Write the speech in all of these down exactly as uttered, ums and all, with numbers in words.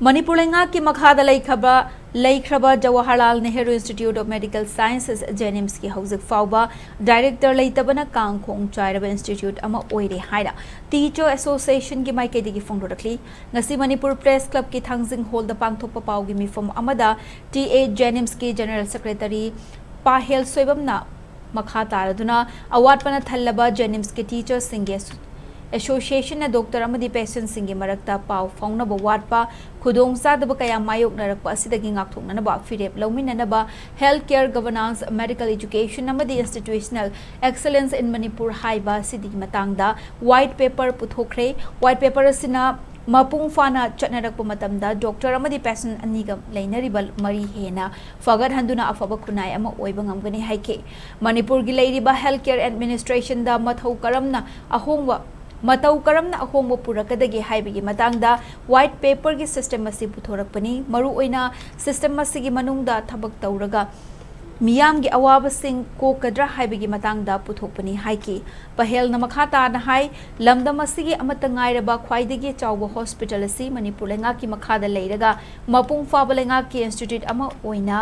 ꯃꯅꯤꯄꯨꯔ ꯂꯩꯉꯥꯛꯀꯤ ꯃꯈꯥꯗ ꯂꯩꯈ꯭ꯔꯕ ꯂꯩꯈ꯭ꯔꯕ Jawaharlal Nehru institute of medical sciences, ꯖꯦꯅꯤꯝꯁꯀꯤ ꯍꯧꯖꯤꯛ ꯐꯥꯎꯕ ꯗꯥꯏꯔꯦꯛꯇꯔ ꯂꯩꯇꯕꯅ ꯀꯥꯡ ꯈꯣꯡ ꯆꯥꯏꯔꯕ ꯏꯟꯁꯇꯤꯇ꯭ꯌꯨꯠ ꯑꯃ ꯑꯣꯏꯔꯦ ꯍꯥꯏꯅ ꯇꯤꯆꯔ ꯑꯦꯁꯣꯁꯤꯌꯦꯁꯟꯒꯤ ꯃꯥꯏꯀꯩꯗꯒꯤ ꯐꯣꯡꯗꯣꯔꯛꯂꯤ꯫ ꯉꯁꯤ ꯃꯅꯤꯄꯨꯔ ꯄ꯭ꯔꯦꯁ ꯀ꯭ꯂꯕꯀꯤ ꯊꯥꯡꯖꯤꯡ ꯍꯣꯜꯗ ꯄꯥꯡꯊꯣꯛꯄ ꯄꯥꯎꯒꯤ ꯃꯤꯐꯝ ꯑꯃꯗ ꯇꯤ ꯑꯦ ꯖꯦꯅꯤꯝꯁꯀꯤ ꯖꯦꯅꯔꯦꯜ ꯁꯦꯀ꯭ꯔꯦꯇꯔꯤ ꯄꯥꯍꯦꯜ ꯁꯣꯏꯕꯝꯅ ꯃꯈꯥ ꯇꯥꯔꯗꯨꯅ ꯑꯋꯥꯠꯄꯅ ꯊꯜꯂꯕ ꯖꯦꯅꯤꯝꯁꯀꯤ ꯇꯤꯆꯔꯁꯤꯡꯒꯤ ꯑꯦꯁꯣꯁꯤꯌꯦꯁꯟꯅ ꯗꯣꯛꯇꯔ ꯑꯃꯗꯤ ꯄꯦꯁꯦꯟꯁꯤꯡꯒꯤ ꯃꯔꯛꯇ ꯄꯥꯎ ꯐꯥꯎꯅꯕ ꯋꯥꯠꯄ, ꯈꯨꯗꯣꯡꯆꯥꯗꯕ ꯀꯌꯥ ꯃꯥꯌꯣꯛꯅꯔꯛꯄ ꯑꯁꯤꯗꯒꯤ ꯉꯥꯛꯊꯣꯛꯅꯅꯕ ꯐꯤꯔꯦꯞ ꯂꯧꯃꯤꯟꯅꯅꯕ Health Care Governance, Medical Education ꯑꯃꯗꯤ Institutional Excellence in Manipur ꯍꯥꯏꯕ ꯑꯁꯤꯒꯤ ꯃꯇꯥꯡꯗ ꯋꯥꯏꯠ ꯄꯦꯄꯔ ꯄꯨꯊꯣꯛꯈ꯭ꯔꯦ꯫ ꯋꯥꯏꯠ ꯄꯦꯄꯔ ꯑꯁꯤꯅ ꯃꯄꯨꯡ ꯐꯥꯅ ꯆꯠꯅꯔꯛꯄ ꯃꯇꯝꯗ ꯗꯣꯛꯇꯔ ꯑꯃꯗꯤ ꯄꯦꯁꯦꯟ ꯑꯅꯤꯒ ꯂꯩꯅꯔꯤꯕ ꯃꯔꯤ ꯍꯦꯟꯅ ꯐꯒꯠꯍꯟꯗꯨꯅ ꯑꯐꯕ ꯈꯨꯟꯅꯥꯏ ꯑꯃ ꯑꯣꯏꯕ ꯉꯝꯒꯅꯤ ꯍꯥꯏꯈꯤ꯫ ꯃꯅꯤꯄꯨꯔꯒꯤ ꯂꯩꯔꯤꯕ ꯍꯦꯜꯊ ꯀꯦꯌꯔ ꯑꯦꯗꯃꯤꯅꯤꯁꯇ꯭ꯔꯦꯁꯟꯗ ꯃꯊꯧ ꯀꯔꯝꯅ ꯑꯍꯣꯡꯕ ꯃꯇꯧ ꯀꯔꯝꯅ ꯑꯍꯣꯡꯕ ꯄꯨꯔꯛꯀꯗꯒꯦ ꯍꯥꯏꯕꯒꯤ ꯃꯇꯥꯡꯗ ꯋꯥꯏꯠ ꯄꯦꯄꯔꯒꯤ ꯁꯤꯁꯇꯦꯝ ꯑꯁꯤ ꯄꯨꯊꯣꯔꯛꯄꯅꯤ꯫ ꯃꯔꯨꯑꯣꯏꯅ ꯁꯤꯁꯇꯦꯝ ꯑꯁꯤꯒꯤ ꯃꯅꯨꯡꯗ ꯊꯕꯛ ꯇꯧꯔꯒ ꯃꯤꯌꯥꯝꯒꯤ ꯑꯋꯥꯕꯁꯤꯡ ꯀꯣꯛꯀꯗ꯭ꯔꯥ ꯍꯥꯏꯕꯒꯤ ꯃꯇꯥꯡꯗ ꯄꯨꯊꯣꯛꯄꯅꯤ ꯍꯥꯏꯈꯤ꯫ ꯄꯍꯦꯜꯅ ꯃꯈꯥ ꯇꯥꯅ ꯍꯥꯏ, ꯂꯝꯗꯝ ꯑꯁꯤꯒꯤ ꯑꯃꯠꯇ ꯉꯥꯏꯔꯕ ꯈ꯭ꯋꯥꯏꯗꯒꯤ ꯆꯥꯎꯕ ꯍꯣꯁꯄꯤꯇꯥꯜ ꯑꯁꯤ ꯃꯅꯤꯄꯨꯔ ꯂꯩꯉꯥꯛꯀꯤ ꯃꯈꯥꯗ ꯂꯩꯔꯒ ꯃꯄꯨꯡ ꯐꯥꯕ ꯂꯩꯉꯥꯛꯀꯤ ꯏꯟꯁꯇꯤꯇ꯭ꯌꯨꯠ ꯑꯃ ꯑꯣꯏꯅ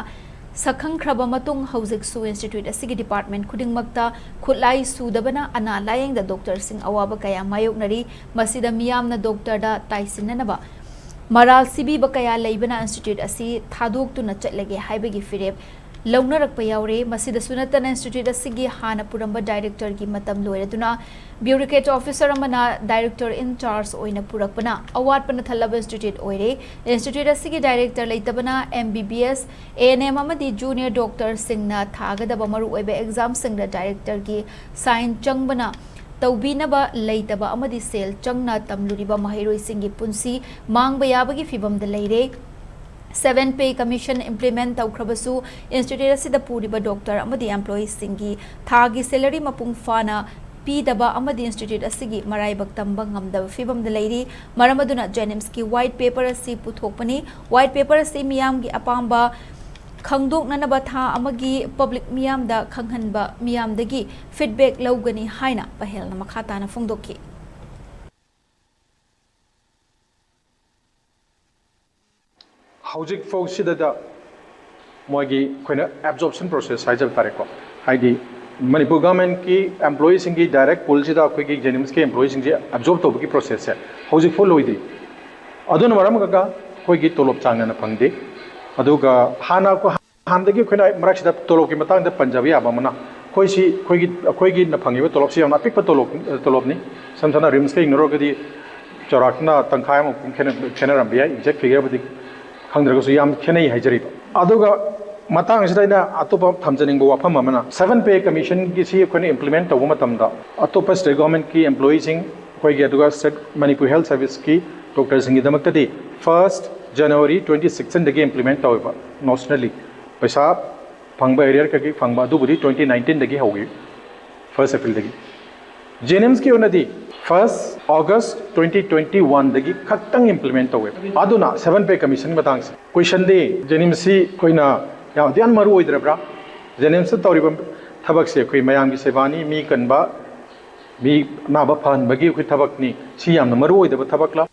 ꯁꯛꯈꯪꯈ꯭ꯔꯕ ꯃꯇꯨꯡ, ꯍꯧꯖꯤꯛꯁꯨ ꯏꯟꯁꯇꯤꯇ꯭ꯌꯨꯠ ꯑꯁꯤꯒꯤ ꯗꯤꯄꯥꯔꯠꯃꯦꯟ ꯈꯨꯗꯤꯡꯃꯛꯇ ꯈꯨꯠꯂꯥꯏ ꯁꯨꯗꯕꯅ ꯑꯅꯥ ꯂꯥꯌꯦꯡꯗ ꯗꯣꯛꯇꯔꯁꯤꯡ ꯑꯋꯥꯕ ꯀꯌꯥ ꯃꯥꯌꯣꯛꯅꯔꯤ꯫ ꯃꯁꯤꯗ ꯃꯤꯌꯥꯝꯅ ꯗꯣꯛꯇꯔꯗ ꯇꯥꯏꯁꯤꯟꯅꯅꯕ ꯃꯔꯥꯜ ꯁꯤꯕꯤꯕ ꯀꯌꯥ ꯂꯩꯕꯅ ꯏꯟꯁꯇꯤꯇ꯭ꯌꯨꯠ ꯑꯁꯤ ꯊꯥꯗꯣꯛꯇꯨꯅ ꯆꯠꯂꯒꯦ ꯍꯥꯏꯕꯒꯤ ꯐꯤꯔꯦꯞ ꯂꯧꯅꯔꯛꯄ ꯌꯥꯎꯔꯦ꯫ ꯃꯁꯤꯗꯁꯨ ꯅꯠꯇꯅ ꯏꯟꯁꯇꯤꯇ꯭ꯌꯨꯠ ꯑꯁꯤꯒꯤ ꯍꯥꯟꯅ ꯄꯨꯔꯝꯕ ꯗꯥꯏꯔꯦꯛꯇꯔꯒꯤ ꯃꯇꯝ ꯂꯣꯏꯔꯗꯨꯅ ꯕ꯭ꯌꯨꯔꯣꯀ꯭ꯔꯦꯠ ꯑꯣꯐꯤꯁꯔ ꯑꯃꯅ ꯗꯥꯏꯔꯦꯛꯇꯔ ꯏꯟ ꯆꯥꯔꯖ ꯑꯣꯏꯅ ꯄꯨꯔꯛꯄꯅ ꯑꯋꯥꯠꯄꯅ ꯊꯜꯂꯕ ꯏꯟꯁꯇꯤꯇ꯭ꯌꯨꯠ ꯑꯣꯏꯔꯦ꯫ ꯏꯟꯁꯇꯤꯇ꯭ꯌꯨꯠ ꯑꯁꯤꯒꯤ ꯗꯥꯏꯔꯦꯛꯇꯔ ꯂꯩꯇꯕꯅ M B B S, A N M ꯑꯃꯗꯤ ꯖꯨꯅꯤꯌꯔ ꯗꯣꯛꯇꯔꯁꯤꯡꯅ ꯊꯥꯒꯗꯕ ꯃꯔꯨꯑꯣꯏꯕ ꯑꯦꯛꯖꯥꯝꯁꯤꯡꯗ ꯗꯥꯏꯔꯦꯛꯇꯔꯒꯤ ꯁꯥꯏꯟ ꯆꯪꯕꯅ ꯇꯧꯕꯤꯅꯕ ꯂꯩꯇꯕ ꯑꯃꯗꯤ ꯁꯦꯜ ꯆꯪꯅ ꯇꯝꯂꯨꯔꯤꯕ ꯃꯍꯩꯔꯣꯏꯁꯤꯡꯒꯤ ꯄꯨꯟꯁꯤ ꯃꯥꯡꯕ ꯌꯥꯕꯒꯤ ꯐꯤꯚꯝꯗ ꯂꯩꯔꯦ꯫ ꯁꯦꯚꯦꯟ ꯄꯦ ꯀꯃꯤꯁꯟ ꯏꯝꯄ꯭ꯂꯤꯃꯦꯟ ꯇꯧꯈ꯭ꯔꯕꯁꯨ, ꯏꯟꯁꯇꯤꯇ꯭ꯌꯨꯠ ꯑꯁꯤꯗ ꯄꯨꯔꯤꯕ ꯗꯣꯛꯇꯔ ꯑꯃꯗꯤ ꯑꯦꯝꯄ꯭ꯂꯣꯌꯤꯁꯤꯡꯒꯤ ꯊꯥꯒꯤ ꯁꯦꯂꯔꯤ ꯃꯄꯨꯡ ꯐꯥꯅ ꯄꯤꯗꯕ ꯑꯃꯗꯤ ꯏꯟꯁꯇꯤꯇ꯭ꯌꯨꯠ ꯑꯁꯤꯒꯤ ꯃꯔꯥꯏꯕꯛ ꯇꯝꯕ ꯉꯝꯗꯕ ꯐꯤꯚꯝꯗ ꯂꯩꯔꯤ꯫ ꯃꯔꯝ ꯑꯗꯨꯅ ꯖꯦꯅꯤꯝꯁꯀꯤ ꯋꯥꯏꯠ ꯄꯦꯄꯔ ꯑꯁꯤ ꯄꯨꯊꯣꯛꯄꯅꯤ꯫ ꯋꯥꯏꯠ ꯄꯦꯄꯔ ꯑꯁꯤ ꯃꯤꯌꯥꯝꯒꯤ ꯑꯄꯥꯝꯕ ꯈꯪꯗꯣꯛꯅꯅꯕ ꯊꯥ ꯑꯃꯒꯤ ꯄꯕ꯭ꯂꯤꯛ ꯃꯤꯌꯥꯝꯗ ꯈꯪꯍꯟꯕ, ꯃꯤꯌꯥꯝꯗꯒꯤ ꯐꯤꯗꯕꯦꯛ ꯂꯧꯒꯅꯤ ꯍꯥꯏꯅ ꯄꯍꯦꯜꯅ ꯃꯈꯥ ꯇꯥꯅ ꯐꯣꯡꯗꯣꯛꯈꯤ꯫ ꯍꯧꯖꯤꯛ ꯐꯥꯎꯁꯤꯗ ꯃꯣꯏꯒꯤ ꯑꯩꯈꯣꯏꯅ ꯑꯦꯕꯖꯣꯔꯞꯁꯟ ꯄ꯭ꯔꯣꯁꯦꯁ ꯍꯥꯏꯖꯕ ꯇꯥꯔꯦꯀꯣ, ꯍꯥꯏꯗꯤ ꯃꯅꯤꯄꯨꯔ ꯒꯚꯔꯟꯃꯦꯟꯠꯀꯤ ꯑꯦꯝꯄ꯭ꯂꯣꯌꯤꯁꯤꯡꯒꯤ ꯗꯥꯏꯔꯦꯛ ꯄꯨꯜꯁꯤꯗ ꯑꯩꯈꯣꯏꯒꯤ ꯖꯦꯅꯤꯝꯁꯀꯤ ꯑꯦꯝꯄ꯭ꯂꯣꯌꯤꯁꯤꯡꯁꯦ ꯑꯦꯕꯖꯣꯔꯞ ꯇꯧꯕꯒꯤ ꯄ꯭ꯔꯣꯁꯦꯁꯁꯦ ꯍꯧꯖꯤꯛꯐꯥꯎ ꯂꯣꯏꯗ꯭ꯔꯤ꯫ ꯑꯗꯨꯅ ꯃꯔꯝ ꯑꯣꯏꯔꯒ ꯑꯩꯈꯣꯏꯒꯤ ꯇꯣꯂꯣꯞ ꯆꯥꯡ ꯅꯥꯏꯅ ꯐꯪꯗꯦ꯫ ꯑꯗꯨꯒ ꯍꯥꯟꯅ ꯑꯩꯈꯣꯏ ꯍꯥꯟꯅꯗꯒꯤ ꯑꯩꯈꯣꯏꯅ ꯃꯔꯛꯁꯤꯗ ꯇꯣꯂꯣꯞꯀꯤ ꯃꯇꯥꯡꯗ ꯄꯟꯖꯕ ꯌꯥꯕ ꯑꯃꯅ, ꯑꯩꯈꯣꯏꯁꯤ ꯑꯩꯈꯣꯏꯒꯤ ꯑꯩꯈꯣꯏꯒꯤꯅ ꯐꯪꯉꯤꯕ ꯇꯣꯂꯣꯞꯁꯤ ꯌꯥꯝꯅ ꯑꯄꯤꯛꯄ ꯇꯣꯂꯣꯞ ꯇꯣꯂꯣꯞꯅꯤ꯫ ꯏꯁꯝ ꯁꯝꯅ ꯔꯤꯝꯁꯀ ꯌꯦꯡꯅꯔꯨꯔꯒꯗꯤ ꯆꯥꯎꯔꯥꯛꯅ ꯇꯪꯈꯥꯏ ꯑꯃꯃꯨꯛ ꯈꯦꯠꯅ- ꯈꯦꯠꯅꯔꯝꯕ ꯌꯥꯏ꯫ ꯑꯦꯛꯖꯦꯛ ꯐꯤꯒꯔꯕꯨꯗꯤ ꯈꯪꯗ꯭ꯔꯒꯁꯨ ꯌꯥꯝ ꯈꯦꯠꯅꯩ ꯍꯥꯏꯖꯔꯤꯕ꯫ ꯑꯗꯨꯒ ꯃꯇꯥꯡ ꯑꯁꯤꯗ ꯑꯩꯅ ꯑꯇꯣꯞꯄ ꯊꯝꯖꯅꯤꯡꯕ ꯋꯥꯐꯝ ꯑꯃꯅ, ꯁꯚꯦꯟ ꯄꯦ ꯀꯃꯤꯁꯟꯒꯤꯁꯤ ꯑꯩꯈꯣꯏꯅ ꯏꯝꯄ꯭ꯂꯤꯃꯦꯟꯠ ꯇꯧꯕ ꯃꯇꯝꯗ ꯑꯇꯣꯞꯄ ꯁ꯭ꯇꯦꯠ ꯒꯣꯔꯃꯦꯟꯠꯀꯤ ꯑꯦꯝꯄ꯭ꯂꯣꯌꯤꯁꯤꯡ, ꯑꯩꯈꯣꯏꯒꯤ, ꯑꯗꯨꯒ ꯁ꯭ꯇꯦꯠ ꯃꯅꯤꯄꯨꯔ ꯍꯦꯜꯊ ꯁꯔꯚꯤꯁꯀꯤ ꯗꯣꯛꯇꯔꯁꯤꯡꯒꯤꯗꯃꯛꯇꯗꯤ ꯐꯥꯔꯁꯠ ꯖꯅꯋꯥꯔꯤ ꯇ꯭ꯋꯦꯟꯇꯤ ꯁꯤꯛꯁꯇꯤꯟꯗꯒꯤ ꯏꯝꯄ꯭ꯂꯤꯃꯦꯟꯠ ꯇꯧꯋꯦꯕ ꯅꯣꯁꯅꯦꯜꯂꯤ꯫ ꯄꯩꯁꯥ ꯐꯪꯕ ꯑꯦꯔꯤꯌꯔ ꯈꯛꯀꯤ ꯐꯪꯕ, ꯑꯗꯨꯕꯨꯗꯤ ꯇ꯭ꯋꯦꯟꯇꯤ ꯅꯥꯏꯟꯇꯤꯟꯗꯒꯤ ꯍꯧꯈꯤ, ꯐꯥꯔꯁꯠ ꯑꯦꯄ꯭ꯔꯤꯜꯗꯒꯤ꯫ ꯖꯦꯅꯤꯝꯁꯀꯤ ꯑꯣꯏꯅꯗꯤ ꯐꯥꯔꯁꯠ ꯑꯣꯒꯁꯠ ꯇ꯭ꯋꯦꯟꯇꯤ ꯇ꯭ꯋꯦꯟꯇꯤ ꯋꯥꯟꯗꯒꯤ ꯈꯛꯇꯪ ꯏꯝꯄ꯭ꯂꯤꯃꯦꯟꯠ ꯇꯧꯋꯦ꯫ ꯑꯗꯨꯅ ꯁꯚꯦꯟ ꯄꯦ ꯀꯃꯤꯁꯟꯒꯤ ꯃꯇꯥꯡꯁꯦ ꯀꯣꯏꯁꯟꯗꯤ, ꯖꯦꯅꯤꯝꯁꯁꯤ ꯑꯩꯈꯣꯏꯅ ꯌꯥꯝ ꯑꯗꯨ ꯌꯥꯝ ꯃꯔꯨ ꯑꯣꯏꯗ꯭ꯔꯕ꯭ꯔꯥ? ꯖꯦꯅꯤꯝꯁꯇ ꯇꯧꯔꯤꯕ ꯊꯕꯛꯁꯦ ꯑꯩꯈꯣꯏ ꯃꯌꯥꯝꯒꯤ ꯁꯦꯕꯥꯅꯤ, ꯃꯤ ꯀꯟꯕ, ꯃꯤ ꯑꯅꯥꯕ ꯐꯍꯟꯕꯒꯤ ꯑꯩꯈꯣꯏ ꯊꯕꯛꯅꯤ꯫ ꯁꯤ ꯌꯥꯝꯅ ꯃꯔꯨ ꯑꯣꯏꯗꯕ ꯊꯕꯛꯂ?